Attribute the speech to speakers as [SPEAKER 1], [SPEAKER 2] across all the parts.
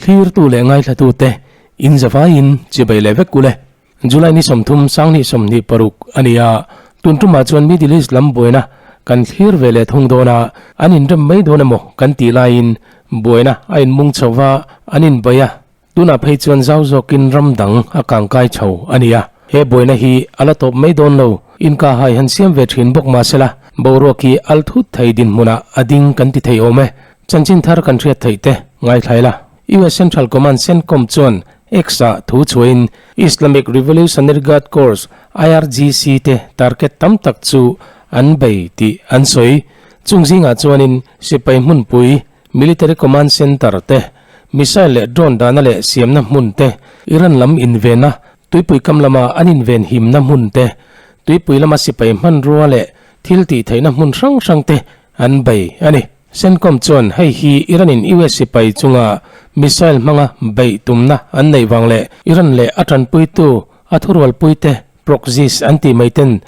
[SPEAKER 1] Thlirtu leh ngaithlatute in zavaiin chibai leh vek ule. July ni 30 2026 a ni a, tun tumah chuan Middle East lam buaina kan thlir ve leh thung dawn a, an inrem mai dawn emaw kan tih laiin buaina a inmung chho va, an inbaih a, tunah phei chuan zau zawkin ram dang a kangkai chho a ni a. He buaina hi a la tawp mai dawn lo, inkahhai han siam ve thin bawk mahsela boruak hi al thut thei dinhmunah a ding kan ti thei awm e. Chanchin thar kan hriat theih te ngaithlai la. US Central Command, CENTCOM, chuan X-ah thu chhuahin Islamic Revolutionary Guard Corps, IRGC, te target tam tak chu an bei tih an sawi. Chung zingah chuanin sipai hmunpui, Military Command Center, te, missile leh drone dahna leh siamna hmun te, Iran lam invenna, tuipui kam lama an inven himna hmun te, tuipui lama sipai hmanrua leh thil tihtheihna hmun hrang hrang te an bei a ni. CENTCOM chuan hei hi Iran-in US sipai chunga missile hmanga beih tumna an neih vang leh Iran leh a tanpuitu a thurualpuite proxies an tih mai ten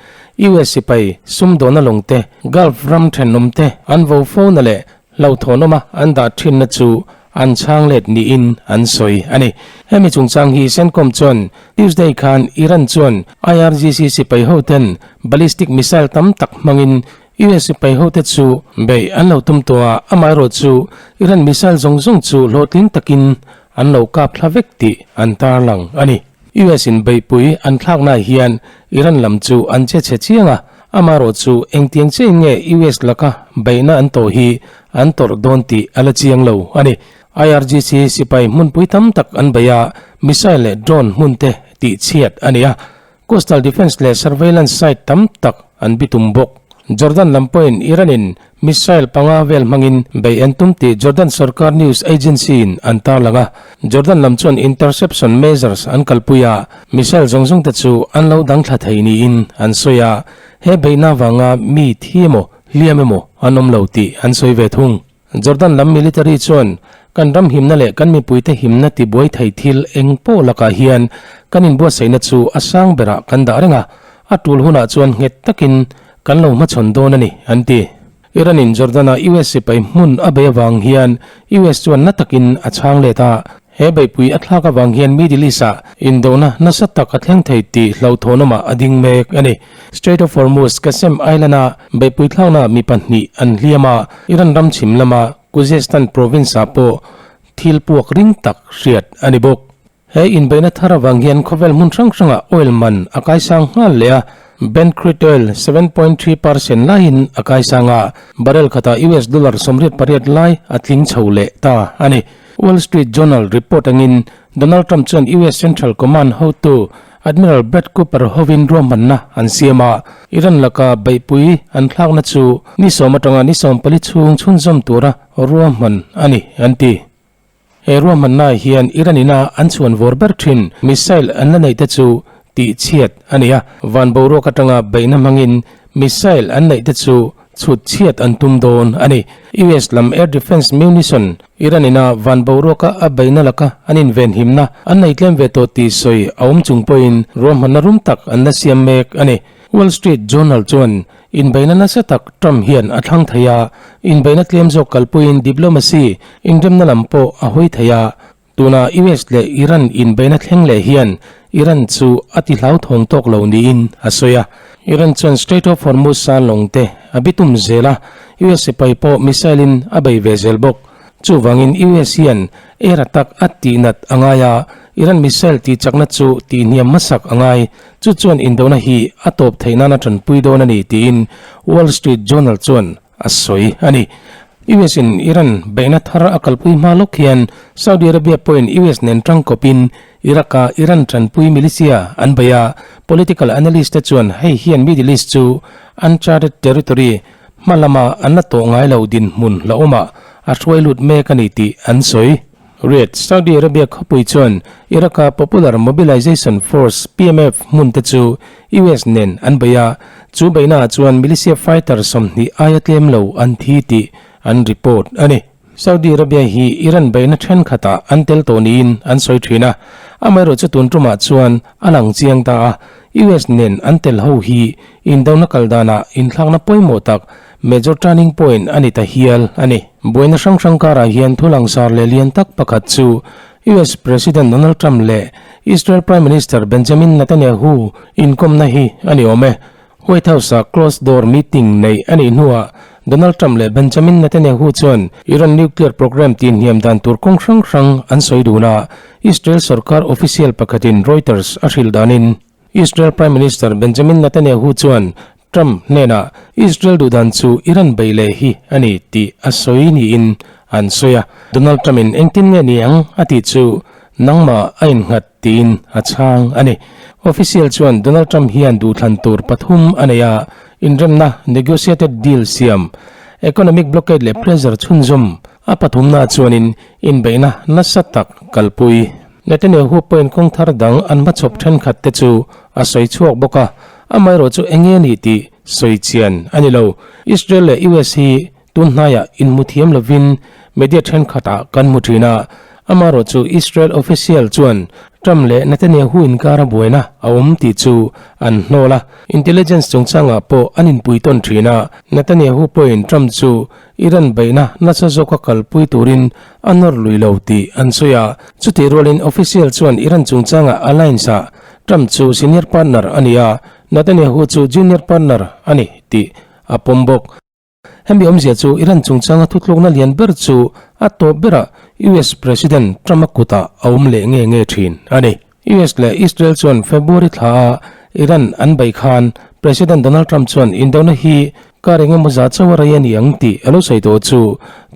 [SPEAKER 1] US sipai sumdawna lawngte Gulf ram thenawmte an vo fona leh hlauhthawnawma an dah thinna chu an chhang let niin an sawi a ni. Hemi chungchang hi CENTCOM chuan Tuesday khan Iran chuan IRGC sipai hoten ballistic missile tam tak hmangin US sipai hote chu beih an lo tum tawh a, amaherawh chu Iran missile zawng zawng chu hlawhtling takin an lo kap thla vek tih an tarlang a ni. US in beihpui an thlaknaah hian Iran lam chu an che chhe chiang a, amaherawh chu engtiang chiahin nge US laka beihna an tawh hi an tawrh dawn tih a la chiang lo a ni. IRGC sipai hmunpui tam tak an bei a, missile leh drone hmunte tihchhiat a ni a. Coastal Defence leh Surveillance site tam tak an bitum bawk. Jordan lam pawhin Iran-in missile panga vel hmangin bei en tum tih Jordan sorkar news agency-in an tarlang a. Jordan lam chuan interception measures an kalpui a, missile zawng zawng te chu an lo dang thla thei niin an sawi a, he beihna vanga mi thi emaw hliam emaw an awm lo tih an sawi ve thung. Jordan lam military chuan kan ram himna leh kan mipuite himna tibuai thei thil eng pawh lakah hian kan inbuatsaihna chu a sang berah kan dah reng a, a tul hunah chuan nghet takin kan lo hmachhawn dawn a ni, an ti. Iran-in Jordan-a US sipai hmun a bei avang hian US chuan na takin a chhang let a, He beihpui a thlak avang hian Middle East-ah indona nasa tak a thleng thei tih hlauhthawnawmah a ding mek a ni. Strait of Hormuz, Qasem Island-a beihpui thlaknaah mi pahnih an hliam a, Iran ram chhim lama Khuzestan province-ah pawh thil puak ring tak hriat a ni bawk. He inbeihna thar avang hian khawvel hmun hrang hrangah oil man a kaisang nghal leh a, Brent crude oil 7.3 percent laiin a kaisang a, barrel khatah US dollar 88 lai a tling chho leh ta a ni. Wall Street Journal report angin Donald Trump chuan US Central Command hotu Admiral Brad Cooper hovin ruahmanna an siam a, Iran laka beihpui an thlakna chu ni sawm atanga ni 14 chhung chhunzawm tura ruahman a ni, an ti. He ruahmannaah hian Iran ina an chhuan vawr ber thin missile an la neihte chu tihchhiat a ni a, van boruak atanga beihna hmangin missile an neihte chu chhut chhiat an tum dawn a ni. US lam air defence munition Iran ina van boruaka a beihna laka an invenhimna an nei tlem ve tawh tih sawi a awm chung pawhin ruahmanna rum tak an la siam mek a ni. Wall Street Journal chuan inbeihna nasa tak Trump hian a thlang thei a, inbeihna tlem zawk kalpuiin diplomacy inremna lam pawh a hawi thei a, Tuna US leh Iran inbeihna thleng leh hian Iran chu a ti hlauthawng tawk lo niin a sawi a. Iran chuan Strait of Hormuz-a lawng te a bitum zel a, US sipai pawh missile-in a bei ve zel bawk. Chuvangin US hian air attack a tihnat a ngai a, Iran missile tihchakna chu tihhniam hmasak a ngai. Chu chuan indona hi a tawp theih nana tanpui dawn a ni tiin Wall Street Journal chuan a sawi a ni. US in Iran beihna thar a kalpui hma lawk hian Saudi Arabia pawhin US nen tangkawpin Iraq-a Iran tanpui militia an bei a, political analyst te chuan hei hian Middle East chu uncharted territory hma lama an la tawh ngai lo dinhmun hlauhawmah a hruai lut mek a ni tih an sawi. Riyadh, Saudi Arabia khawpui chuan Iraq-a Popular Mobilization Force, PMF, hmun te chu US nen an bei a, chu beihnaah chuan militia fighter 20 aia tlem lo an thi tih an report a ni. Saudi Arabia hi Iran beihna thenkhatah an tel tawh niin an sawi thin a, amaherawhchu tun tumah chuan a lang chiang ta a, US nen an tel ho hi indona kal danah inthlakna pawimawh tak, major turning point, a ni ta hial a ni. Buaina hrang hrang karah hian thu langsar leh lian tak pakhat chu US President Donald Trump leh Israel Prime Minister Benjamin Netanyahu inkawmna hi a ni awm e. White House-a closed door meeting neih a nih hnuah Donald Trump leh Benjamin Netanyahu chuan Iran nuclear program tinhniam dan tur kawng hrang hrang an sawi dun a, Israel sorkar official pakhatin Reuters a hrilh danin Israel Prime Minister Benjamin Netanyahu chuan Trump hnenah Israel duhdan chu Iran beih leh hi a ni tih a sawi niin an sawi a. Donald Trump-in engtin nge ni ang a tih chu nangmah a innghat tiin a chhang a ni. Official chuan Donald Trump hian duhthlan tur pathum a nei a, inremna, negotiated deal, siam, economic blockade leh pressure chhunzawm a pathumnaah chuanin inbeihna nasa tak kalpui. Netanyahu pawhin kawng thar dang an hmachhawp thenkhat te chu a sawi chhuak bawk a, amaherawh chu eng nge ni tih sawi chian a ni lo. Israel leh US hi tun hnaiah inhmu thiam lovin media thenkhatah kan hmu thin a, amaherawh chu Israel official chuan Trump leh Netanyahu inkara buaina a awm tih chu an hnawl a, intelligence chungchangah pawh an inpui tawn thin a, Netanyahu pawhin Trump chu Iran beihna nasa zawka kalpui turin a nawr lui lo tih an sawi a. Chutih rualin official chuan Iran chungchanga alliance-ah Trump chu senior partner a ni a, Netanyahu chu junior partner a ni tih a pawm bawk. Hemi awmzia chu Iran chungchanga thutlukna lian ber chu a tawp berah US President Trump-a kutah a awm leh nge nge thin a ni. US leh Israel chuan February thla a Iran an beih khan President Donald Trump chuan indona hi kar eng emaw zah chauh a rei a ni ang tih a lo sawi tawh chu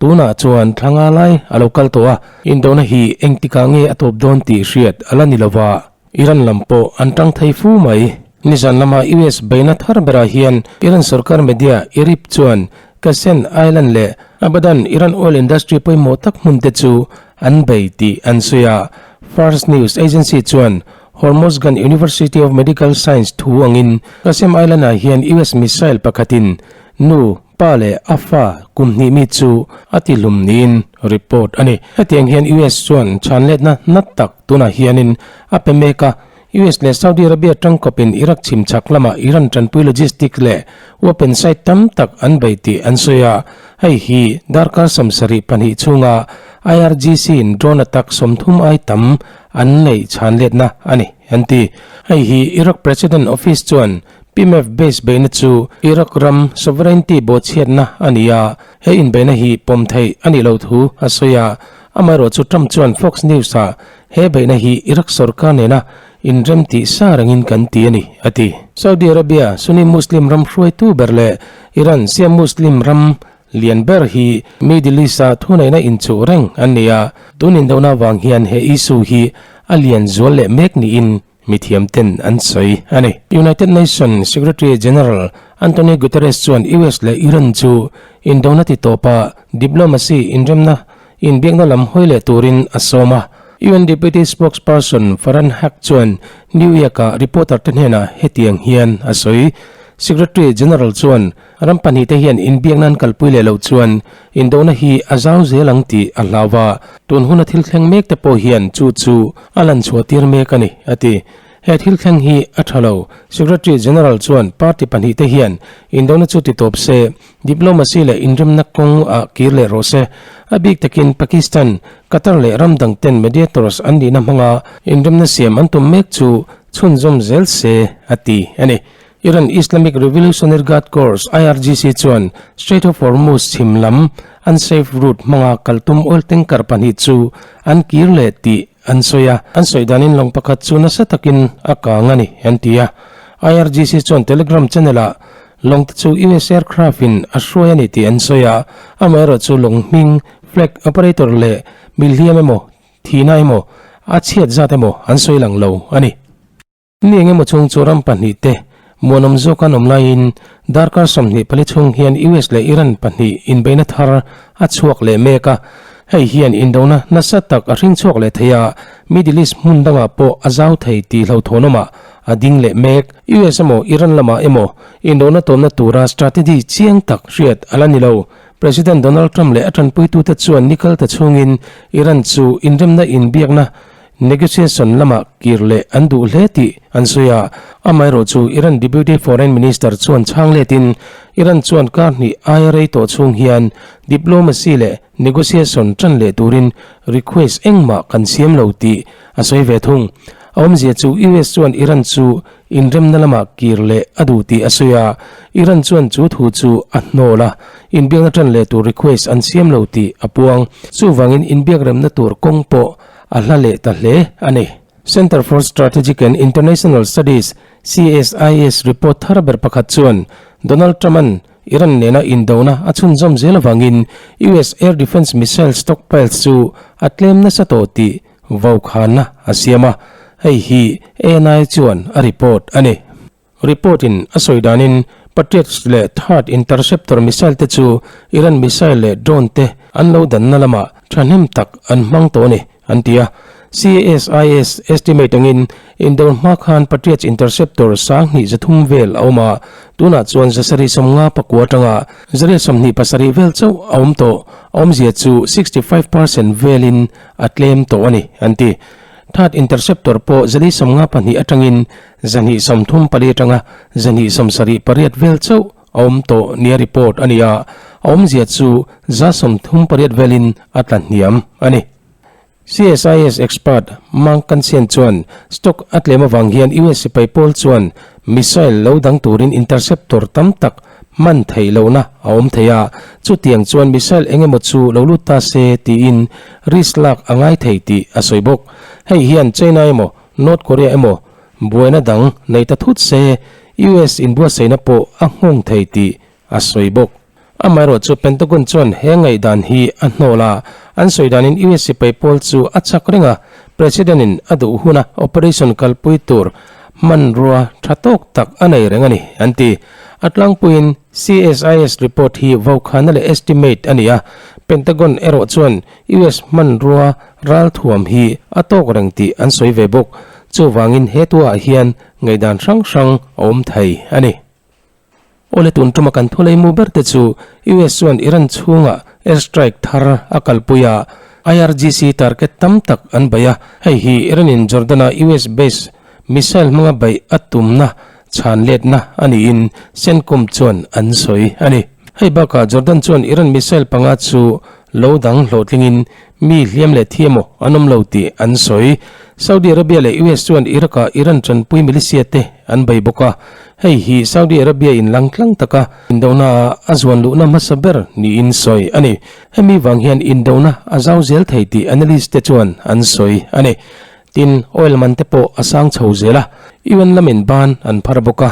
[SPEAKER 1] tunah chuan thla nga lai a lo kal tawh a, indona hi engtikah nge a tawp dawn tih hriat a la ni lova, Iran lam pawh an tang thei fu mai. Nizan lama US beihna thar berah hian Iran sorkar media IRIB chuan Qasem Island leh Abadan Iran oil industry pawimawh tak hmun te chu an bei tih an sawi a. Fars News Agency chuan Hormozgan University of Medical Science thu angin Qasem Island-ah hian US missile pakhatin nu, pa leh a fa kum hnih mi chu a tihlum niin report a ni. Hetiang hian US chuan chhanletna nat tak tunah hianin a pe mek a, US leh Saudi Arabia tangkawpin Iraq chhim chhak lamah Iran tanpui logistics leh weapon site tam tak an bei tih an sawi a, hei hi darkar 72 chhunga IRGC-in drone attack 30 ai tam an neih chhanletna a ni, an ti. Hei hi Iraq President Office chuan PMF base beihna chu Iraq ram sovereignty bawhchhiatna a ni a, he inbeihna hi pawm theih a nih loh thu a sawi a. Amaherawhchu Trump chuan Fox News-ah He beihna hi Iraq sorkar nena inrem tih sa rengin kan ti a ni, a ti. Saudi Arabia, Sunni Muslim ram hruaitu ber leh Iran, Shia Muslim ram lian ber hi Middle East-a thuneihna inchuh reng an ni a, tun indona avang hian he issue hi a lian zual leh mek niin mithiamten an sawi a ni. United Nations Secretary General Antonio Guterres chuan US leh Iran chu indona ti tawpa diplomacy inremna Inbiakna lam hawi leh turin a sawm a. UN Deputy Spokesperson Farhan Haq chuan New York-ah reporter te hnenah hetiang hian a sawi, Secretary General chuan ram pahnihte hian inbiakna an kalpui leh loh chuan indona hi a zau zel ang tih a hlau va, tun huna thil thleng mek te pawh hian chu chu a lan chhuah tir mek a ni, a ti. He thil thleng hi a tha lo. Secretary General chuan party pahnihte hian indona chu ti tawp se, Diplomacy leh inremna kawng ah kir leh rawh se. A bik takin Pakistan, Qatar leh ram dang ten mediators an nihna hmanga inremna siam an tum mek chu chhunzawm zel se a ti a ni. Iran Islamic Revolutionary Guard Corps, IRGC, chuan Strait of Hormuz chhim lam unsafe route hmanga kal tum oil tanker pahnih chu an kir leh tih an sawi a. An sawi danin lawng pakhat chu nasa takin a kang a ni an ti a. IRGC chuan Telegram channel-ah Lawng te chu US aircraft in a hruai a ni tih an sawi a, amaherawh chu lawng hming, flag operator leh milhliam emaw, thihna emaw, a chhiat zat emaw an sawi lang lo a ni. Ni eng emaw chhung chu ram pahnih te muanawm zawk an awm laiin darkar 24 chhung hian US leh Iran pahnih inbeihna thar a chhuak leh mek a, hei hian indona nasa tak a hring chhuak leh thei a, Middle East hmun dangah pawh a zau thei tih hlauhthawnawmah a ding leh mek. US emaw Iran lamah emaw indona tawnna tura strategy chiang tak hriat a la ni lo. President Donald Trump leh a tanpuitute chuan ni kal ta chhungin Iran chu inremna inbiakna negotiation lamah kir leh an duh hle tih an sawi a. Amaherawhchu Iran Deputy Foreign Minister chuan chhang letin Iran chuan kar hnih aia rei tawh chhung hian diplomacy leh negotiation tan leh turin request engmah kan siam lo tih a sawi ve thung. A awmzia chu US chuan Iran chu inremna lamah kir leh a duh tih a sawi a, Iran chuan chu thu chu a hnawl a, inbiakna tan leh tur request an siam lo tih a puang. Chuvangin inbiakremna tur kawng pawh a hla leh ta hle a ni. Center for Strategic and International Studies, CSIS, report thar ber pakhat chuan Donald Trump-a'n Iran nena indona a chhunzawm zel avangin US air defence missile stockpiles chu a tlem nasa tawh tih vaukhana a siam a, hei hi ANI chuan a report a ni. Report in a sawi danin Patriots leh Third Interceptor missile te chu Iran missile leh drone te an lo danna lamah thahnem tak an hmang tawh a ni, an ti a. CASIS estimate angin indo hma khan Patriots Interceptor 2003 vel a awm a, tunah chuan 759 atanga 27 vel chauh a awm tawh, a awmzia chu 65 percent velin a tlem tawh a ni, an ti. Third Interceptor pawh 452 atangin 234 atanga 278 vel chauh a awm tawh nia report a ni a, a awmzia chu 138 velin a tla hniam a ni. CSIS expert Mark Cancian chuan stock a tlem avang hian US sipai pawl chuan missile lo dang turin interceptor tam tak hman theih lohna a awm thei a, chutiang chuan missile eng emaw chu lo lut ta se tiin risk lak a ngai thei tih a sawi bawk. Hei hian China emaw North Korea emaw buaina dang nei ta thut se US inbuatsaihna pawh a nghawng thei tih a sawi bawk. Amaherawh chu Pentagon chuan he ngaihdan hi a hnawl a, an sawi danin US sipai pawl chu a chak reng a, President in a duh huna operation kalpui tur hmanrua tha tawk tak a nei reng a ni, an ti. A tlangpuiin CSIS report hi vaukhana leh estimate a ni a, Pentagon erawh chuan US hmanrua ralthuam hi a tawk reng tih an sawi ve bawk. Chuvangin he tuaah hian ngaihdan hrang hrang a awm thei a ni. Awle tun tuma kan thulei mu ber te chu US chuan Iran chhungah air strike thar a kalpui a, IRGC target tam tak an bei a, hei hi Iran in Jordan a US base missile hmanga beih a tumna chhan letna a niin CENTCOM chuan an sawi a ni. Hei bakah Jordan chuan Iran missile panga chu lo dang hlawhtlingin mi hliam leh thi emaw an awm lo tih an sawi. Saudi Arabia leh US chuan Iraq-ah Iran tanpui militia te an bei bawk a, hei hi Saudi Arabia in langtlang taka indona a zuan luhna hmasa ber niin sawi a ni. Hemi vang hian indona a zau zel thei tih analyst te chuan an sawi a ni. Tin, oil man te pawh a sang chho zel a, UN lamin ban an phar bawk a,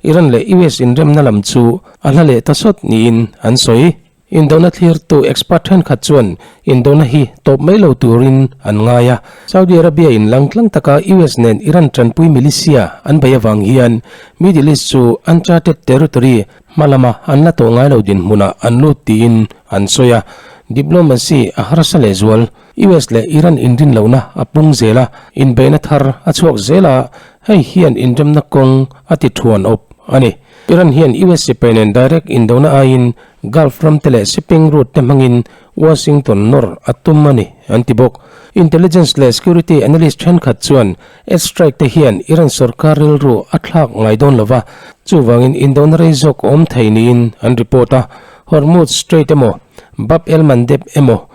[SPEAKER 1] Iran leh US inremna lam chu a hla leh ta sawt niin an sawi. Indona thlirtu expert thenkhat chuan indona hi tawp mai lo turin an ngai a. Saudi Arabia in langtlang taka US nen Iran tanpui militia an bei avang hian Middle East chu uncharted territory hma lama an la tawh ngai lo dinhmunah an lut tiin an sawi a. Diplomacy a harsa lehzual. US leh Iran inrin lohna a pung zel a, inbeihna thar a chhuak zel a, hei hian inremna kawng a ti thuan awp a ni. Iran hian US sipai nen direct indona aiin Gulf ram te leh shipping route te hmangin Washington nawr a tum a ni, an ti bawk. Intelligence leh security analyst thenkhat chuan air strike te hian Iran sorkar rilru a thlak ngai dawn lo va, chuvangin indona rei zawk awm thei niin an report a. Hormuz Strait emaw, Bab el-Mandeb emaw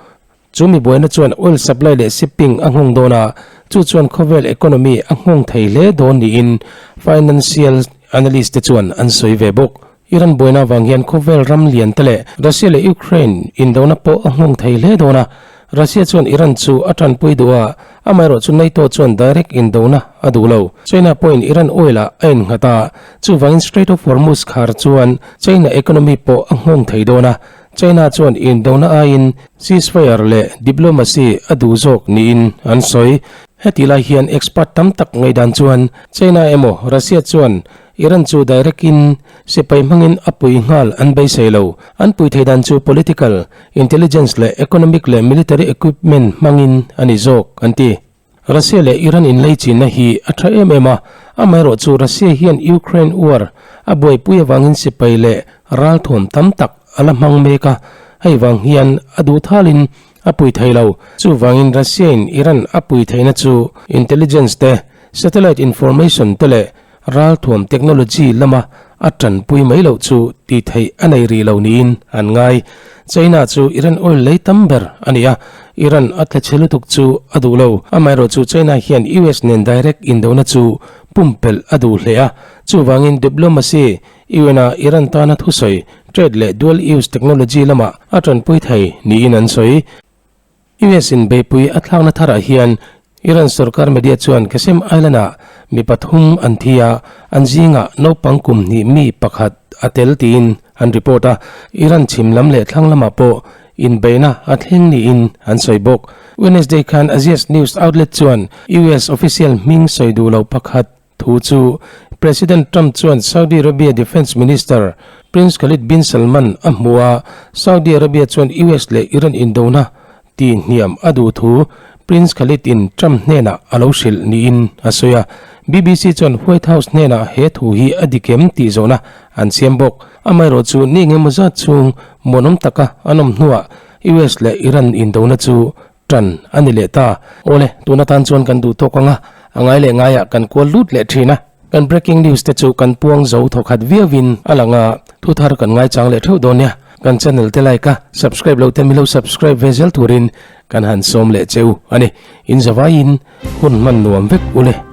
[SPEAKER 1] Chu mi buaina chuan oil supply leh shipping a nghawng dawn a, chu chuan khawvel economy a nghawng thei hle dawn niin financial analyst te chuan an sawi ve bawk. Iran buaina avang hian khawvel ram lian te leh Russia leh Ukraine indona pawh a nghawng thei hle dawn a, Russia chuan Iran chu a tanpui duh a, amaherawh chu NATO chuan direct indona a duh lo. China pawhin Iran oil ah a innghat a, chuvangin Strait of Hormuz khar chuan China economy pawh a nghawng thei dawn a, China chuan indona aiin ceasefire leh diplomacy a duh zawk niin an sawi. Heti lai hian expert tam tak ngaihdan chuan China emaw Russia chuan Iran chu direct in sipai hmangin a pui nghal an beisei lo. An pui thei dan chu political, intelligence leh economic leh military equipment hmangin a ni zawk an ti. Russia leh Iran inleichinna hi a tha em em a, amaherawh chu Russia hian Ukraine war a buaipui avangin sipai leh ralthuam tam tak a la hmang mek a, hei vang hian a duh thalin a pui thei lo. Chuvangin Russia in Iran a pui theihna chu intelligence te, satellite information te leh ralthuam technology lama a tanpui mai loh chu tih theih a nei rih lo niin an ngai. China chu Iran oil lei tam ber a ni a, Iran a tla chhe lutuk chu a duh lo. Amaherawhchu China hian US nen direct indona chu pumpelh a duh hle a, chuvangin diplomacy UN-a Iran tana thusawi trade leh dual-use technology lamah a tanpui thei niin an sawi. US in beihpui a thlakna tharah hian Iran sorkar media chuan Qeshm Island-ah mi pathum an thi a, an zingah naupang kum hnih mi pakhat a tel tiin an report a, Iran chhim lam leh thlang lamah pawh inbeihna a thleng niin an sawi bawk. Wednesday khan Aziz news outlet chuan US official hming sawi duh loh pakhat Thu chu President Trump chuan Saudi Arabia Defence Minister Prince Khalid bin Salman a hmu a, Saudi Arabia chuan US leh Iran indona tih hniam a duh thu Prince Khalid in Trump hnenah a lo hrilh niin a sawi a. BBC chuan White House hnenah he thu hi a dik em tih zawhna an siam bawk. Amaherawh chu ni engemaw zat chhung muanawm taka an awm hnuah US leh Iran indona chu Tan a ni leh ta. Awle, tun atan chuan kan duh tawk ang a, a ngai leh ngaiah kan kual lut leh thin a. Kan breaking news te chu kan puang zo thawkhat viauin a lang a, thu thar kan ngaichang leh theuh dawn nia. Kan channel te like a, subscribe lo te milo subscribe ve zel turin kan han sawm leh cheu a ni. In zavaiin hun hman nuam vek ule.